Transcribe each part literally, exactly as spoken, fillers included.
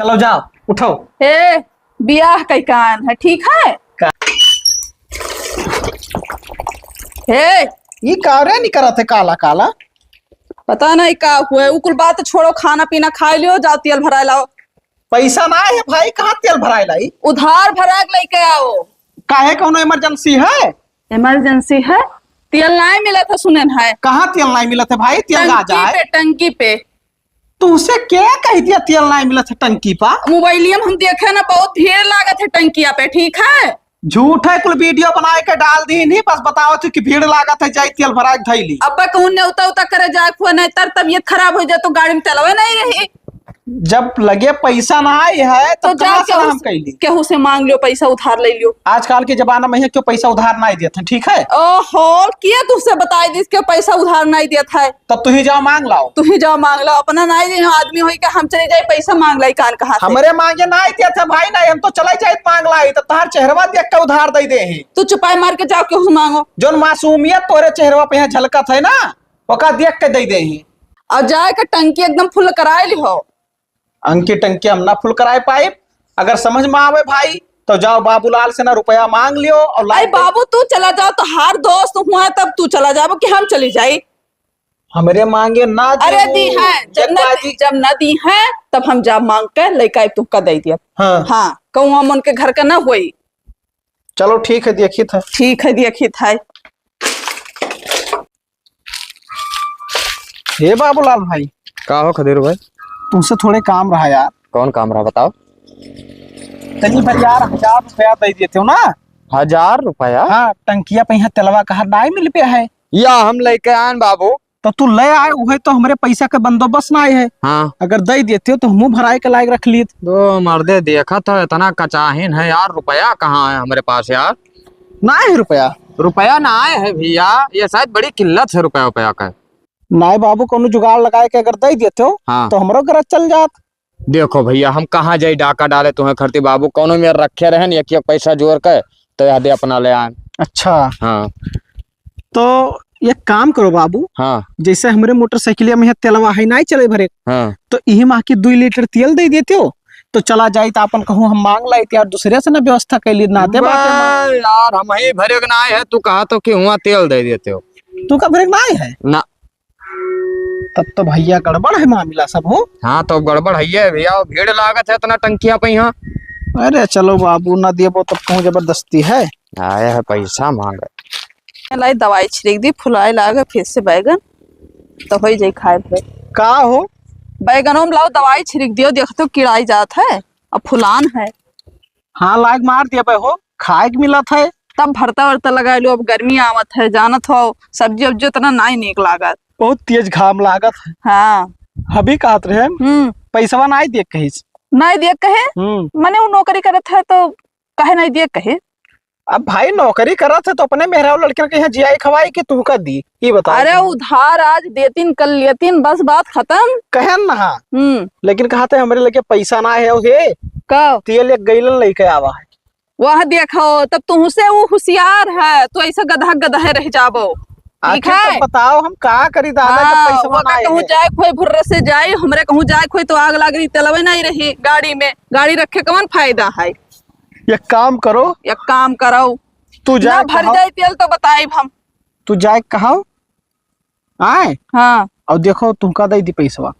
चलो जाओ, उठो। ए, बियाह कई कान है, ठीक है? का? हे, ई का रे निकरत है काला काला? पता नहीं का हुए, उ कुल बात छोड़ो, खाना पीना खाइ लियो, जाओ तेल भराइ लाओ। पैसा नाहीं है भाई, कहाँ तेल भराइ लाई? उधार भराइ के लइके आओ। काहे, कौनो emergency है? Emergency है? तेल नाहीं मिलत है, सुनेन है। कहाँ तेल नाहीं मिलत है भाई? तेल टंकी गाजा है। पे, टंकी पे। तुमसे के कहि दिया तेल नाहीं मिलत है टंकी पा? मोबाइलिया में हम देखे ना, बहुत भीड़ लागत है टंकिया पे, ठीक है? झूठ है, कुल video बनाइ के डाल दीन ही, बस बतावत ही कि भीड़ लागत है, जाई तेल भराइ के धइली। अब्बा कहूँ नेवता उता करे जाए, कोई नहीं तर तबियत खराब होइ जाए तो गाड़ी में तेलवे नहीं रही। जब लगे पैसा नाहीं है, तब तो जा कहाँ से केहू हम से, कैली? केहू से माँग लियो, पैसा उधार लइ लियो। आजकल के जमाना में है, केहू पैसा उधार नाहीं देत है, ठीक है? ओहो, के तुमसे बताइ दिस कि पैसा उधार नाहीं देत है? तब तुहीं जाओ माँग लाओ। तुहीं जाओ माँग लाओ, अपना नाहीं जे आदमी होई के हम चली जाई पैसा माँग लाई कान कहाँ से? हमरे माँगे नाहीं देत है भाई, नाहीं हम तो चले जाइत माँग लाई, तब तोहार चेहरवा देख के उधार दइ देही। तू चुपाई मार के जाओ, केहू से माँगो। जौन मासूमियत तोरे चेहरवा पे यहाँ झलकत है ना, ओका देख के दइ देही। अउर जाए के टंकी एकदम full कराइ लिहो। अंकी टंकी हम ना full कराइ पाइब। अगर समझ में आवे भाई, तो जाओ बाबूलाल से ना रुपया माँग लियो अउर अरे लाइ दे। बाबू, तू चला जाओ, तोहार दोस्त हुआ है, तब तू चला जाबो कि हम चली जाई? हमरे माँगे ना अरे देबू। दी है, जब एक ना, बाजी जब ना दी है, तब हम जाब माँग के लइका तुमका दइ दिया। हाँ। हाँ, कहूँ हम उनके घर का ना होई। चलो ठीक है, देखित है। ठीक है, देखित है। हे बाबूलाल भाई। का हो खदेरू भाई? तुमसे थोड़े काम रहा यार। कौन काम रहा, बताओ। तनी भर यार, हजार रुपया दइ देते हो ना। हजार रुपया? हाँ, टंकिया पे यहाँ तेलवा कहा नाहीं मिल पे है। या हम लइके आएन बाबू। तो तू ले आए, उहे तो हमरे पैसा के बंदोबस्त नाहीं है। हाँ। अगर दइ देते हो तो हमहू भराइ के लायक रख लीत। दो मर्दे, देखत हो इतना कचाहिन है यार, रुपया कहाँ है हमरे पास यार? नाहीं है रुपया। रुपया नाहीं है भइया, ये शायद बड़ी किल्लत है रुपया, रुपया का। नाहीं बाबू, कौनो जुगाड़ लगाइ के अगर दइ देते हो, हाँ। तो हमरो गरज चल जात। देखो भइया, हम कहाँ जाई डाका डाले तुम्हें खरती बाबू, कौनो मेर रखे रहेन, एक एक पैसा जोर के, तो यादे अपना ले आएन। अच्छा। हाँ। तो एक काम करो बाबू, हाँ। जैसे हमरे मोटरसाइकिलिया में है तेलवा है, नाहीं चले भरे, हाँ। तो इही माह की दुइ लीटर तेल दइ देते हो, तो चला जाइत आपन कहूँ हम माँग लाइत यार, दूसरे से ना व्यवस्था कइ ली, नाते बाटे में। बे यार, हमहीं भरे के नाहीं है, तू कहा तो कि हुआ तेल दइ देते हो। तू का भरे के नाहीं है? ना। तब तो भइया गड़बड़ है मामिला सब हो। हाँ, तो गड़बड़ है ये भइया, भीड़ लागत है इतना टंकिया पे यहाँ। अरे चलो बाबू, ना देबो तब कहूँ जबरदस्ती है। आया है पैसा माँगे। लाई दवाई छिड़क दी, फुलाए लाग फिर से बैगन, तो होइ जाई खाए भरे। का हो? बैगनों में लाओ दवाई छिड़क दियो, देख तो किड़ाई जात है, अब फुलान है। हाँ, लाग मार दिया बे हो, खाए के मिलत है। तब भरता वर्ता लगाइ लो, अब गर्मी आवत है, जानत हो, सब्जी उब्जी उतना नाहीं नीक लागत। बहुत तेज घाम लागत है। हाँ। अभी कहत रहे, हम्म। पैसवा नाहीं दिए कहिस। नाहीं दिए कहे? हम्म। मने उ नौकरी करत है तो काहे नाहीं दिए कहे? अब भाई नौकरी करत है तो अपने मेहरारू लड़के के यहाँ जियाई खवाई कि तुहका दी, ई बताओ। अरे उधार आज देतिन, कल लेतिन, बस बात खतम। कहेन ना, हाँ। हम्म। लेकिन कहत है हमरे लगे पैसा नाहीं है, हे। का? तेल एक गैलन लइके आवा है। वह देखो, तब तुहसे उ हुसियार है, तो ऐसे गदहा गदहे रह जाबो। ठीक आखिर है? तो बताओ, हम का करी दादा, जब हाँ, पैसवा वहाँ नाहीं कहूँ है। जाए खोई भुर्र से जाई, हमरे कहूँ जाए खोई तो आग लाग रही, तेलवे नाहीं रही गाड़ी में, गाड़ी रखे कौन फायदा है? एक काम करो। एक काम करो। तू ना जाए भर कहो। जाए तेल तो बताइब हम। तू जाए कहो। आए? हाँ। और देखो, तुमका दे दी पैसवा।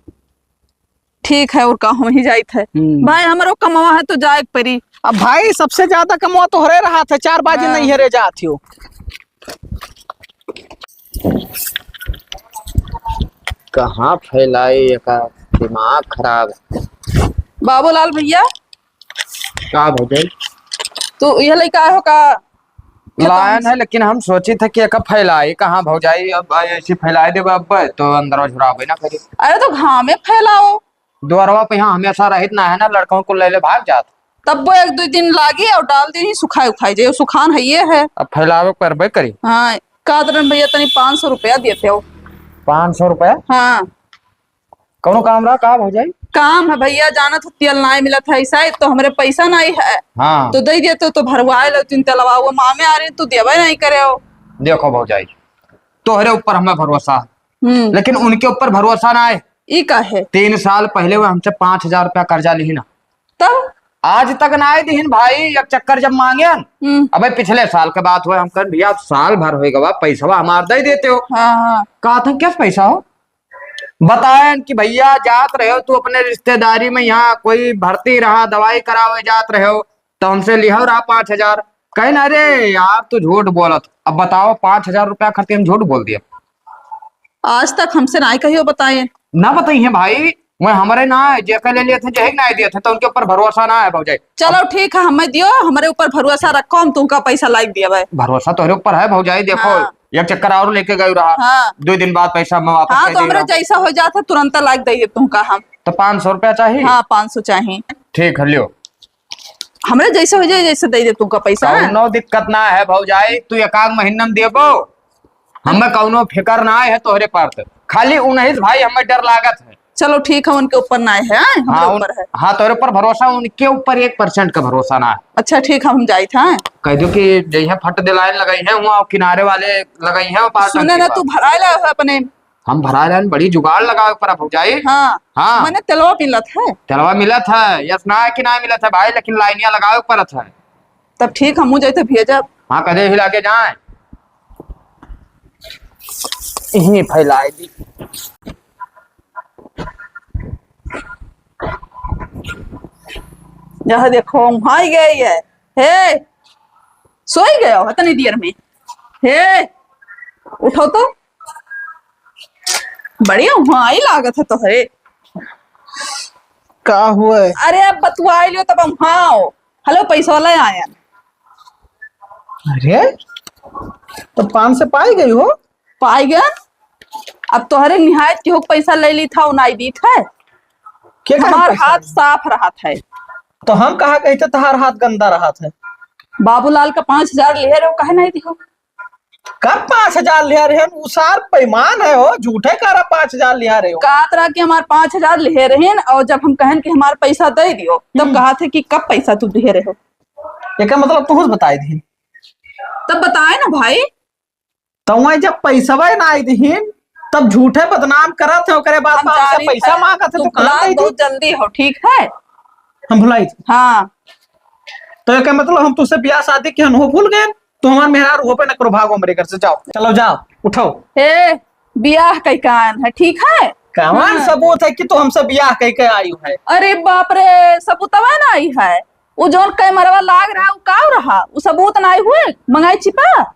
ठीक है, और का, हम ही जाइत है। हम्म। भाई, हमरो कमवा है तो जाए के परी। अब भाई, सबसे ज्यादा कमवा तोहरे रहत है, चार बाजी हाँ। नैहरे जात हो। कहाँ फैलाई एका दिमाग खराब। बाबूलाल भैया। का भौजाई? तू यह लइका आए हो का? लायन है, लेकिन हम सोचित है कि एका फैलाई कहाँ भौजाई, अब ऐसी फैलाई देबे अब तो अंदर झुराबे ना करी। अरे तो घामे फैलाओ। दुआरवा पे यहाँ हमेशा रहित ना है ना, लड़कों को ले ले भाग जात। तब वो एक दो दिन लागी और डाल दी, सुखाए उखाए जाए, सुखान है ये है। अब फैलावे के परबे करी। हाँ, का दरन भैया तनी पाँच सौ रुपया देते हो। पाँच सौ रुपया? हाँ। कौनो काम रहा का भौजाई? काम है भैया, जानत हो तेल नाहीं मिलत है, ऐसा है तो हमरे पैसा नाहीं है। हाँ। तो दे देते हो तो भरवाए लो तीन तेलवा, वो मामे आ रहे तो देवे नाहीं करे हो। देखो भौजाई, तोहरे ऊपर हमें भरोसा है, हम्म। लेकिन उनके ऊपर भरोसा ना है। ई का है? तीन साल पहले वो हमसे पाँच हजार रुपया कर्जा लिही ना, आज तक नाहीं दिहिन भाई, एक चक्कर जब माँगेन, हम्म। अबे पिछले साल के बात हुए, हम कहन, "भैया, साल भर होइ गवा, पैसवा हमार दइ देते हो।" हाँ, हाँ। कहत हैं, "कैस पैसा हो?" बताएन कि, "भैया, जात रहे हो तू अपने रिश्तेदारी में, यहाँ कोई भर्ती रहा, दवाई करावे जात रहे हो, तो हमसे लिहो रहा पाँच हजार।" कहेन, "अरे यार, तू झूठ बोलत।" अब बताओ, पाँच हजार रुपया खातिर हम झूठ बोल दिया? आज तक हमसे नाहीं कहियो बताएन। ना बताई हैं भाई, वह हमरे ना है, जेकर ले लिए थे, जेहिक नाहीं दिए थे, तो उनके ऊपर भरोसा ना है भौजाई। चलो ठीक है, हमें दियो, हमरे ऊपर भरोसा रखो, हम तुमका पैसा लाइक दिया भाई। भरोसा तोहरे ऊपर है भौजाई, देखो, हाँ। एक चक्कर और लेके गए रहा, हाँ। दो दिन बाद पैसा मैं वापस हाँ, कर तो दे हमरे रहा। जैसा हो जाता, तुरंत लाइक दे तुमका हम। तो पाँच सौ रुपया चाहिए? हाँ, पाँच सौ चाहिए। ठीक है, लियो। हमरे जैसे हो जाए, जैसे दे दे तुमका पैसा। कौनो दिक्कत ना है भौजाई, तू एक आध महीना में देबो, हमें कौनो फिकर ना है तोहरे पर। तो खाली उन्हीं से भाई हमें डर लागत है। चलो ठीक है, उनके ऊपर ना है, हाँ, हमरे हाँ, उन-, ऊपर है। हाँ, तोहरे ऊपर भरोसा, उनके ऊपर एक परसेंट का भरोसा ना है। अच्छा ठीक है, हम जाइत हैं। कह दो कि जइहे फट दिलाइन लगाई है, वहाँ किनारे वाले लगाई है, पास सुने टंकी ना, पर। तू भराए ला अपने हम भराए लाइन, बड़ी जुगाड़ लगावे पड़ा भौजाई। हाँ। हाँ। मने तेलवा मिलत है? तेलवा मिलत है, यस ना है कि ना मिलत है भाई, लेकिन लाइनिया लगावे पड़त है। तब ठीक, हमहू जाइत है भेजब। हाँ, कदे हिला के जाए। यहीं फैलाए दी। यह देखो, वहाँ ही गई है। हे, सोई गयो है तनी देर में। हे, उठो तो। बढ़िया वहाँ ही लागत है तोहरे। का हुआ है? अरे, अब बतुआई लियो, तब हम हाँ आओ। हेलो, पैसा वाला आया। अरे, तो पाँच सौ पाई गई हो? पाई गया। अब तोहरे निहायत केहू के पैसा ले ली था, उ नाई दीत है। के कहे हमार पैसा हाथ नहीं? साफ रहत है। तो हम कहा कहित है तोहार हाथ गंदा रहत है? बाबूलाल का पाँच हजार लिहे रहो, काहे नाई दिहो? कब पाँच हजार लिहे रहे? उ सार बेईमान है हो, झूठे कहा पाँच हजार लिहे रहे हो। कहत रहा कि हमार पाँच हजार लिहे रहेन, और जब हम कहन कि हमार पैसा दे दियो, तब हम्म। कहत है कि कब पैसा तू दिहे रहे हो? एकर मतलब तू बताई दी। तब बताए ना भाई। तो वहीं जब पैसवा नाई दिहिन, तब झूठे बदनाम करत है, ओकरे बाद हम पाँच सौ जानित पैसा है, मांगत है, तू तो कहाँ भुलात दे दी? बहुत जल्दी हो, ठीक है? हम भुलाई थे। हाँ। तो एकर मतलब हम तुझसे ब्याह शादी के हन, हो भूल गए? तो हमार मेहरारू हो पे न करो, भागो हमरे घर से, जाओ, चलो जाओ, उठाओ। ए, ब्याह कई कान है, ठीक है? कवन हाँ। सबूत है कि तू हमसे ब्याह कई के आई है? अरे बाप रे, सबूतवा ना आई है। उ जौन कैमरवा लाग रहा, उ का रहा? उ सबूत नाई हुए? मंगाई छिपा?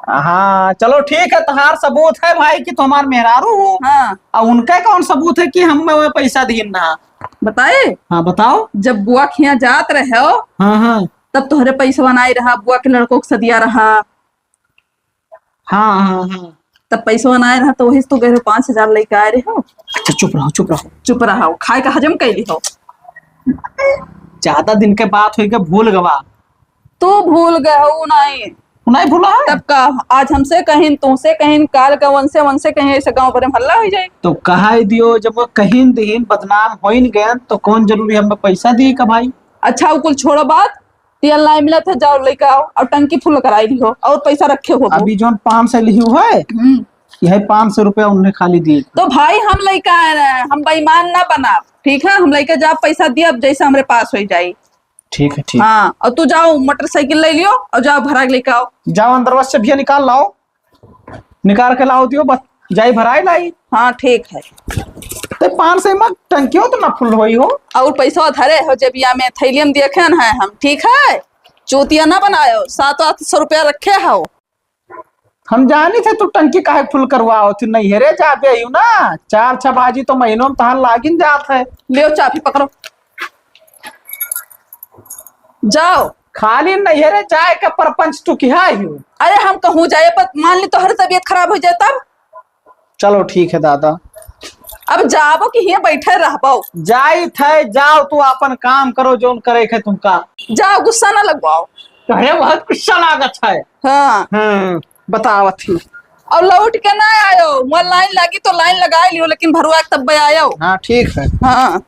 हाँ, चलो ठीक है, तोहार सबूत है भाई कि तू हमार मेहरारू हो। हाँ। अब उनका कौन सबूत है कि हम मैं पैसा दीन ना? बताए? हाँ, बताओ। जब बुआ के यहाँ जात रहे हो, हाँ, हाँ। तब तोहरे पैसवा नाई रहा, बुआ के लड़कों के सदिया रहा। हाँ, हाँ, हाँ। तब पैसवा नाई रहा, तो वही से तो गए रहो, पाँच हजार लेके आए रहे हो। अच्छा, चुप रहो, चुप रहो। चुप रहो, खाए का हजम कैली हो। ज्यादा दिन के बात होई के भूल गवा। तू भूल गए हो, उ नाई। उ नाई भूला है? तब का, आज हमसे कहिन, तुमसे कहिन, काल का वनसे, वनसे कहिन, ऐसे गाँव भरे में हल्ला हो जाए। तो कहा ही दियो, जब वो कहिन दीन, बदनाम होइन गए, तो कौन जरूरी हमें पैसा दिए का भाई? अच्छा, वो कुल छोड़ो बात, तेल नाई मिलत है, जाओ लेके आओ और टंकी फुल कराई लिहो और पैसा रखे हो। अभी जौन पाँच सौ लिही है, हम्म। यह पाँच सौ रुपया उन्हें खाली दिए। तो भाई हम लेके आए रहे, हम बेईमान ना बना, ठीक है? हम लेके जा पैसा दिया, अब जैसे हमरे पास हो जाई। ठीक है, ठीक। हाँ, और तू जाओ मोटरसाइकिल ले लियो और जाओ भरा के लेके आओ। जाओ अंदरवा से भैया निकाल लाओ। निकाल के लाओ दियो, बस जाई भराई लाई। हाँ, ठीक है। ते पाँच सौ में टंकियों तो ना फुल होई हो। और पैसा धरे हो जेबिया में, थैलिया में देखे न है हम, ठीक है? चूतिया ना बनायो, सात आठ सौ रुपया रखे हो। हम जानी थे तू टंकी काहे फुल करवाओ थी, नैहरे जाबे यू ना, चार छह बाजी तो महीनों में तहार लागिन जात है। लियो चाबी पकड़ो। जाओ। खाली नैहरे जाए के परपंच तू किहा ही हो। अरे हम कहूँ जाए, पर मान ली तोहर तबीयत खराब हो जाए तब? चलो ठीक है दादा। अब जाबो कि हियाँ बैठे रहबो? जाई थे, जाओ तू अपन काम करो जौन करे के तुमका। जाओ गुस्सा ना लगवाओ। अरे बहुत गुस्सा लागत है। हाँ। हम्म, बतावत ही। और लौट के ना आयो, वहाँ लाइन लगी तो लाइन लगा लियो, लेकिन भरवा के तब आयो। हाँ ठीक है। हाँ।